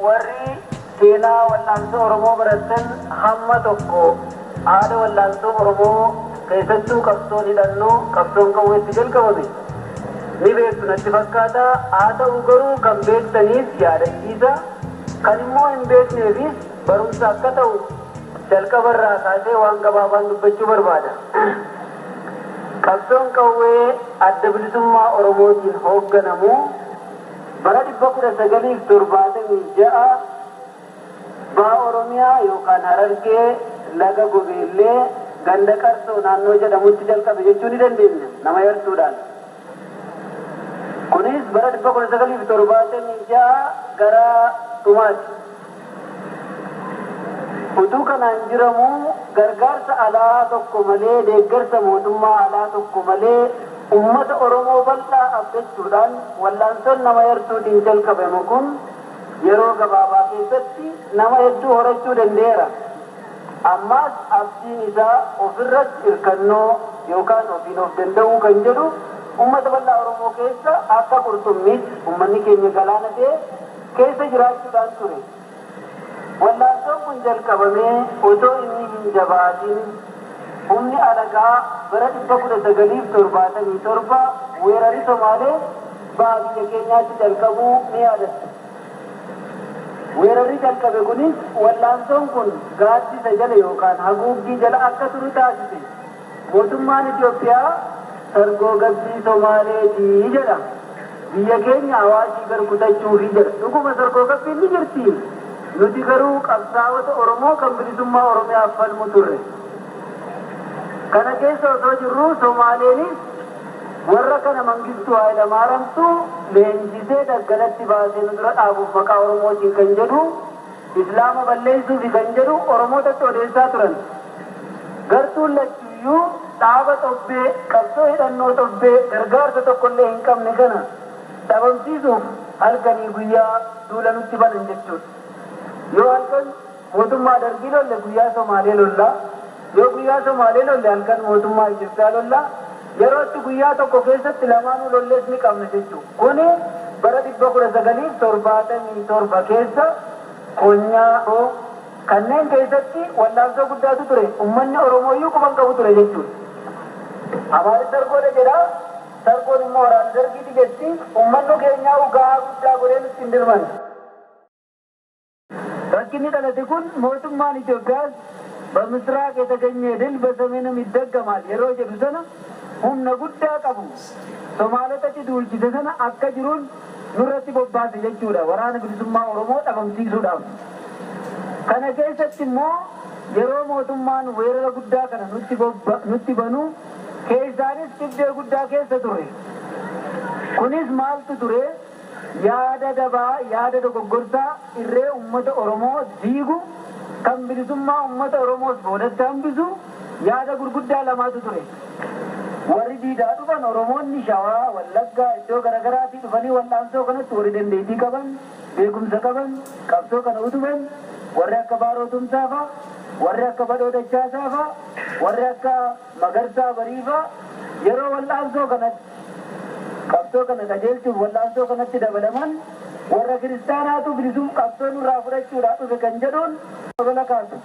Warri seenaa wal'aansoo Oromoo baratan hamma tokko haala wal'aansoo Oromoo keessattuu qabsoon hidhannoo qabsoon qawweetti jalqabame ni beektu natti fakkaata. Haa ta'u garuu kan beektaniif yaadachiisa, kan immoo hin beekneefis barumsa akka ta'u jalqabarraa kaasee waan gabaabaan dubbachuu barbaada. Qabsoon qawwee Adda Bilisummaa Oromootiin hoogganamu bara 1976 Baha Oromiyaa yookaan Harargee laga Gobeellee ganda Qarsoo naannoo jedhamutti jalqabe jechuu ni dandeenya nama yartuudhaan. Kunis bara 1976 gara dhumaati. Utuu kanaan jiramuu gargaarsa alaa tokko malee, deeggarsa mootummaa alaa tokko malee, ummata Oromoo bal'aa abdachuudhaan wal'aansoon nama yartuutiin jalqabame kun yeroo gabaabaa keessatti nama hedduu horachuu danda'eera. Ammaas abdiin isaa ofirratti hirkannoo yookaan ofiin of danda'uu kan jedhu ummata bal'aa Oromoo keessa akka qurxummiitti ummanni keenya galaana ta'e keessa jiraachuudhaan ture. Wal'aansoon kun jalqabamee otoo inni hin jabaatin humni alagaa bara 1977 weerarri Somaalee baha biyya keenyaatti jalqabuu ni yaadatta. Weerarri jalqabe kunis wal'aansoon kun gaaddisa jala yookaan haguuggii jala akka turu taasise. Mootummaan Itoophiyaa sargoo gabbii Somaaleetii jedha. Biyya keenya Awaashii gar kutachuufi jedha. Dhuguma sargoo gabbiin ni jirti. Nuti garuu qabsaa'ota Oromoo kan bilisummaa Oromiyaaf falmu turre. Kana keessa osoo jirruu Somaaleenis warra kana Mangistuu Haayilamaaramtu leenjisee daggalatti baasee nu dura dhaabuuf maqaa Oromootiin kan jedhu, Islaama balleessuufi kan jedhu Oromootatti odeessaa turan. Gartuun lachuuyyuu dhaaba xobbee, qabsoo hidhannoo xobbee gargaarsa tokkollee hin qabne kana dhabamsiisuuf halkanii guyyaa duula nutti banan jechuudha. Yoo halkan mootummaa Dargii lolle guyyaa Somaalee lolla, yoo guyyaa Somaalee lolle halkan mootummaa Itoophiyaa lolla, yerootti guyyaa tokko keessatti lamaanuu lollees ni qabna jechuudha. Kuni bara 1977 keessa konyaa kanneen keessatti wallaansoo guddaatu ture. Ummanni Oromooyyuu quban qabu ture jechuudha. Amaarri sargoodha jedha. Sargoon immoo waraana Dargiiti jetti. Ummanni keenyaa gahaa guddaa godhee nutti hin dirman. Rakkinni dhalate kun mootummaan Itoophiyaas በምስራቅ የተገኘ ድል በሰሜንም ይደገማል yeroo jedhu sana humna guddaa qabu Somaalotatti duulchise sana akka jiruun nurratti bobbaase jechuudha, waraana bilisummaa Oromoo dhabamsiisuudhaaf. Kana keessatti immoo yeroo mootummaan weerara guddaa kana nutti banu keessaanis dhibdee guddaa keessa ture. Kunis maaltu ture? Yaada dabaa, yaada dogoggorsaa irree uummata Oromoo diigu, kan bilisummaa uummata Oromoos boodatti hambisu yaada gurguddaa lamaatu ture. Warri diidaa dhufan Oromoonni Shawaa, Wallaggaa iddoo garaagaraatii dhufanii wal'aansoo kanatti warri dandeettii qaban, beekumsa qaban, qabsoo kana utuban, warri akka Baaroo Tumsaa fa'a, warri akka Badhoo Dachaasaa fa'a, warri akka Magarsaa Barii fa'a yeroo wal'aansoo kanatti qabsoo kana qajeelchuuf wal'aansoo kanatti dabalaman, warra kiristaanaatu bilisum qabsoo nurraa fudhachuudhaaf dhufe kan jedhuun lola kaasu.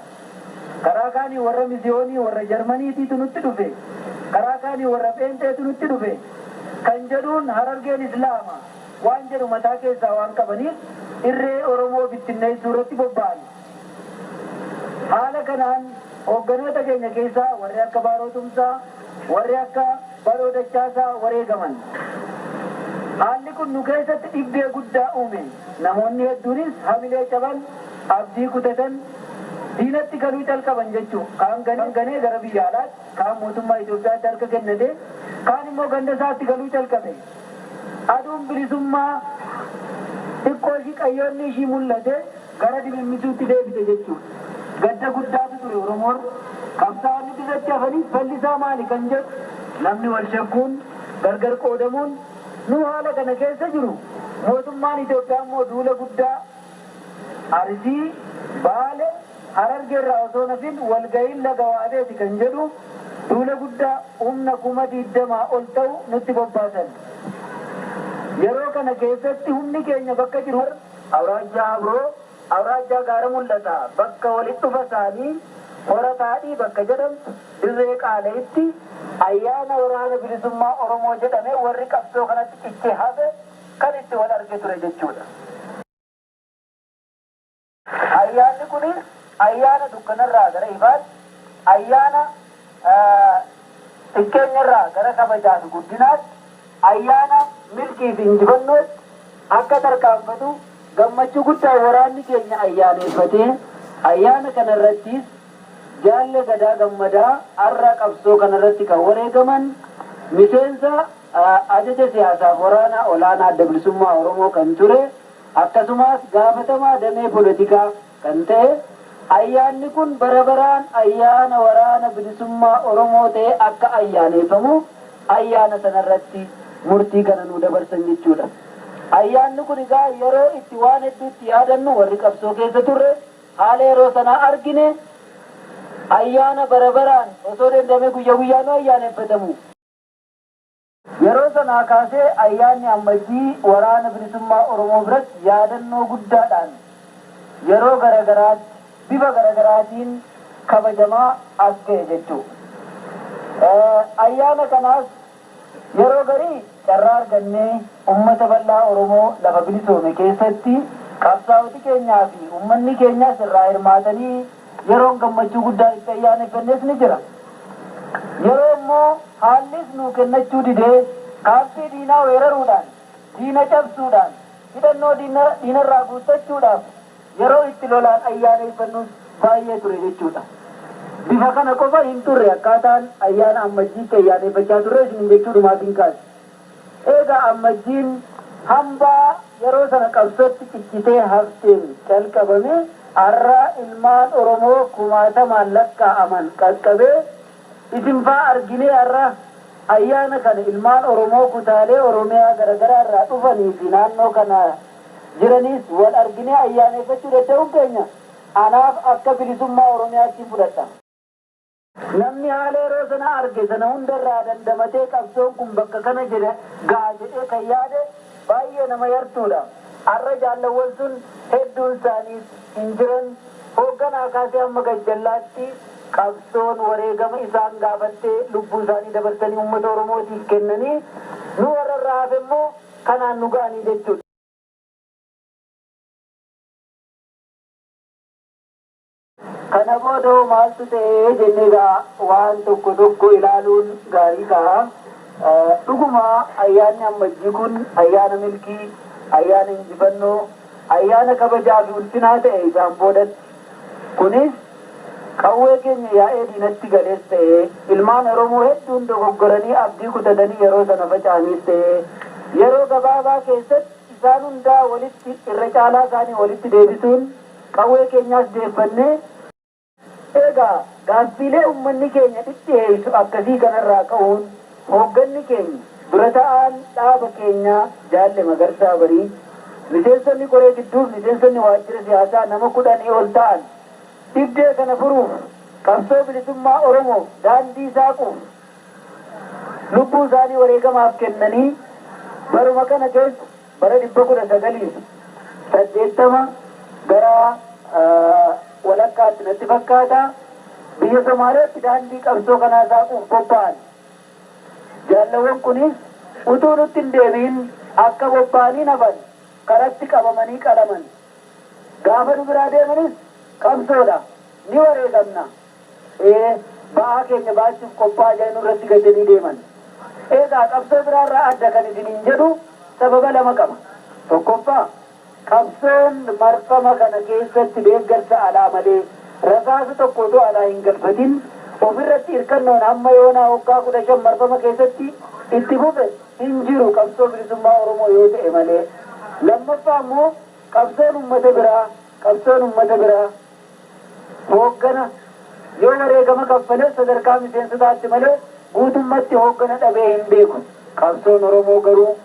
Karaa kaanii warra misiyoonii warra Jarmaniitiitu nutti dhufe. Karaa kaanii warra Pheenxeetu nutti dhufe. Kan jedhuun Harargeen Islaama waan jedhu mataa keessaa waan qabaniif irree Oromoo bittinneessuu irratti bobba'an. Haala kanaan hoogganoota keenya keessaa warri akka Baaroo Tumsaa, warri akka Badhoo Dachaasaa wareegaman. Haalli kun nu keessatti dhibdee guddaa uume. Namoonni hedduunis hamilee caban, abdii kutatan, diinatti galuu calqaban jechuudha. Kaan ganee gara biyya alaatti, kaan mootummaa Itoophiyaatti harka kennate, kaan immoo ganda isaatti galuu calqabe. Aduun bilisummaa xiqqoo ishii qayyoonni ishii mul'ate gara dimimmisuutti deebite jechuudha. Gadda guddaatu ture Oromoon. Qabsaa'onni dirratti hafanii fallisaa maali kan jedhu namni wal shakkuun gargar qoodamuun nu haala kana keessa jiru. Mootummaan Itoophiyaa immoo duula guddaa Arsii, Baale, Harargeerraa osoo nafin walga'iin laga Waabeeti kan jedhu duula guddaa humna 20,000 ol ta'u nutti bobbaasan. Yeroo kana keessatti humni keenya bakka jiru awraajjaa Abroo awraajjaa Gaara Mul'ataa bakka walitti dhufa isaanii Hora Taadhii bakka jedhamtu dirree Qaala'itti ayyaana Waraana Bilisummaa Oromoo jedhame warri qabsoo kanatti cichee hafe kan itti wal arge ture jechuudha. Ayyaanni kunis ayyaana dukkanarraa gara ifaatti, ayyaana xiqqeenyarraa gara kabajaa fi guddinaatti, ayyaana milkii fi injifannootti akka tarkaanfatu gammachuu guddaa waraanni keenya ayyaaneeffatee, ayyaana kanarrattis Jaalle Gadaa Gammadaa har'a qabsoo kanarratti kan wareegaman miseensa ajaja siyaasaaf waraanaa olaanaa Adda Bilisummaa Oromoo kan ture, akkasumas gaafatamaa damee polotikaa kan ta'e, ayyaanni kun bara baraan ayyaana Waraana Bilisummaa Oromoo ta'ee akka ayyaaneeffamu ayyaana sanarratti murtii kana nuu dabarsan jechuudha. Ayyaanni kun egaa yeroo itti waan hedduu itti yaadannu, warri qabsoo keessa turre haala yeroo sanaa argine, ayyaana bara baraan osoo danda'amee guyya guyyaanuu ayyaaneffatamu. Yeroo sanaa kaasee ayyaanni Ammajjii Waraana Bilisummaa Oromoo biratti yaadannoo guddaadhaan yeroo garagaraatti bifa garagaraatiin kabajamaa as gahe jechuu. Ayyaana kanaas yeroo garii carraa argannee ummata bal'aa Oromoo lafa bilisoome keessatti qabsaa'oti keenyaa fi ummanni keenyas irraa hirmaatanii yeroon gammachuu guddaan itti ayyaaneffannes ni jira. Yeroo immoo haallis nuu kennachuu didee kaampii diinaa weeraruudhaan, diina cabsuudhaan, hidhannoo diinarraa guuttachuudhaaf yeroo itti lolaan ayyaaneeffannus baay'ee ture jechuudha. Bifa kana qofa hin turre akkaataan ayyaana Ammajjiitti ayyaaneeffachaa turre isiniin jechuudhumaafin kaase. Egaa Ammajjiin hambaa yeroo sana qabsootti cichitee hafteen calqabame har'a ilmaan Oromoo kumaatamaan lakkaa'aman qaqqabee isin faa arginee har'a ayyaana kana ilmaan Oromoo kutaalee Oromiyaa garagaraa irraa dhufanii fi naannoo kana jiranis wal arginee ayyaaneeffachuu danda'uun keenya anaaf akka bilisummaa Oromiyaattin fudhadha. Namni haala yeroo sana arge sana hundarraa dandamatee qabsoon kun bakka kana jedhe ga'a jedhee kan yaade baay'ee nama yartuudha. Har'a jaallawwan sun hedduun isaaniis hin jiran. Hoogganaa kaasee hamma gajjallaatti qabsoon wareegama isaan gaafattee lubbuu isaanii dabarsanii uummata Oromootiif kennanii nu warra irraa hafe immoo kanaan nu ga'anii jechuudha. Kana booda hoo maaltu ta'e jennee egaa waan tokko tokko ilaaluun gaarii ta'a. Dhuguma ayyaanni Ammajjii kun ayyaana milkii, ayyaana injifannoo, ayyaana kabajaa fi ulfinaa ta'e isaan boodatti. Kunis qawwee keenya yaa'ee diinatti galees ta'ee, ilmaan Oromoo hedduun dogoggoranii abdii kutatanii yeroo sana faca'aniis ta'ee, yeroo gabaabaa keessatti isaan hundaa walitti irra caalaa isaanii walitti deebisuun qawwee keenyaas deeffannee, Egaa gaaffiilee ummanni keenya dhidhiheeysu akkasii kanarraa ka'uun hoogganni keenya, dura ta'aan dhaaba keenyaa Jaalle Magarsaa Barii, miseensonni koree gidduuf miseensonni waajjira siyaasaa nama kudhanii ol ta'an dhibdee kana furuuf, qabsoo bilisummaa Oromoof daandii saaquuf lubbuu isaanii wareegamaaf kennanii baruma kana keessa bara 1980 gara walakkaatti natti fakkaata, biyya Somaaliyaatti daandii qabsoo kanaa saaquuf bobba'an. Jaallawwan kunis utuu nutti hin deebi'in akka bobba'aniin hafan, karatti qabamanii qalaman. Gaafa nu biraa deemanis qabsoodha, ni wareegamna, ee ba'aa keenya baachuuf qophaa'aa jedhanii nurratti gatanii deeman. Egaa qabsoo biraarraa adda kan isiniin jedhu sababa lama qaba. Tokkoffaa, qabsoon marfama kana keessatti deeggarsa alaa malee, rasaasa tokko utuu alaa hin galfatin ofirratti irkannoon hamma yoonaa waggaa 15 marfama keessatti itti fufe hin jiru qabsoo bilisummaa Oromoo yoo ta'e malee. Lammaffaa immoo qabsoon ummata biraa, qabsoon ummata biraa hooggana yoo wareegama kaffales sadarkaa miseensotaatti malee guutummatti hooggana dhabee hin beeku. Qabsoon Oromoo garuu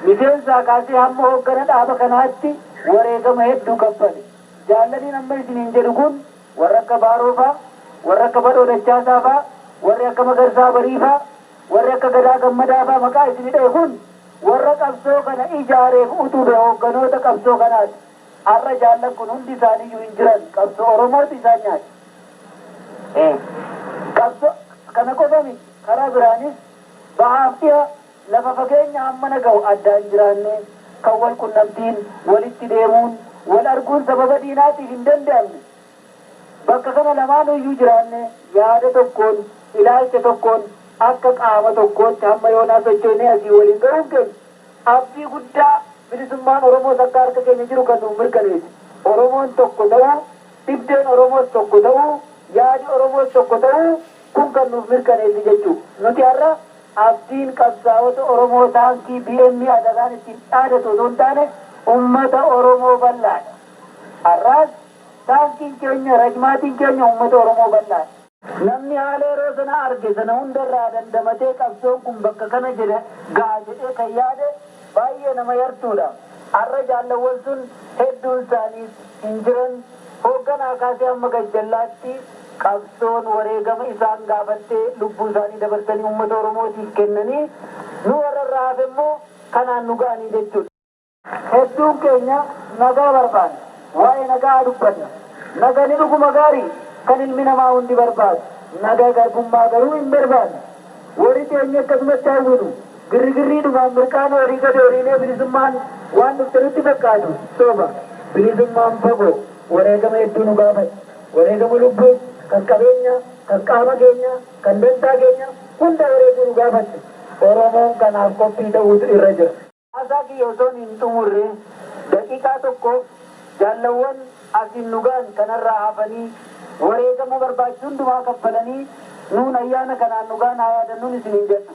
miseensaa kaasee hamma hooggana dhaaba kanaatti wareegama hedduu kaffale. Jaallaniin amma isiniin jedhu kun warra akka Baaroo faa, warra akka Badhoo Dachaasaa faa, warri akka Magarsaa Barii faa, warri akka Gadaa Gammadaa faa maqaa isini dhahe kun warra qabsoo kana ijaareef utube hoogganoota qabsoo kanaati. Har'a jaallan kun hundi isaaniiyyuu hin jiran. Qabsoo Oromootu isaan nyaate. Qabsoo kana qofa miti. Karaa biraanis bahaaf dhiha lafa fageenya hammana ga'u addaan jiraanne kan wal qunnamtiin walitti deemuun wal arguun sababa diinaatiif hin danda'amne. Bakka kana lamaanuyyuu jiraanne yaada tokkoon ilaalcha tokkoon akka qaama tokkootti hamma yoonaa sochoonee asii waliin ga'uun keenya abdii guddaa bilisummaan Oromoos akka harka keenya jiru kan nuuf mirkaneesse. Oromoon tokko ta'uu, dhibdeen Oromoos tokko ta'uu, yaadi Oromoos tokko ta'uu kun kan nuuf mirkaneesse jechuudha. Nuti har'a abdiin qabsaa'ota Oromoo taankii BM adagaan ittiin dhaadatu osoo hin taane uummata Oromoo bal'aadha. Har'aas taankiin keenya rajmaatiin keenya uummata Oromoo bal'aadha. Namni haala yeroo sana arge sana hundarraa dandamatee qabsoon kun bakka kana jedhe ga'a jedhee kan yaade baay'ee nama yartuudha. Har'a jaallawwan sun hedduun isaaniis hin jiran. Hoogganaa kaasee hamma gajjallaatti qabsoon wareegama isaan gaafattee lubbuu isaanii dabarsanii uummata Oromootiif kennanii nu warra irraa hafe immoo kanaan nu ga'anii jechuudha. Hedduun keenya nagaa barbaanna. Waa'ee nagaa dubbanna. Nagani dhuguma gaarii kan ilmi namaa hundi barbaadu. Nagaa garbummaa garuu hin barbaanne. Warri keenya akkasumatti hawwinu girrigirriidhumaan mirqaana horii gadi horiilee bilisummaan waan dhufte nutti fakkaatu soba. Bilisummaan fagoo wareegama hedduu nu gaafate. Wareegama lubbuu kan qabeenya, kan qaama keenya, kan dantaa keenya hunda wareeguu nu gaafatte. Oromoon kanaaf qophii ta'uutu irra jira. Haasaa kiyya osoo hin xumurre daqiiqaa tokkoof jaallawwan asiin nu ga'an kanarraa hafanii wareegama barbaachisu hundumaa kaffalanii nuun ayyaana kanaan nu ga'an haa yaadannuun isiniin jedha.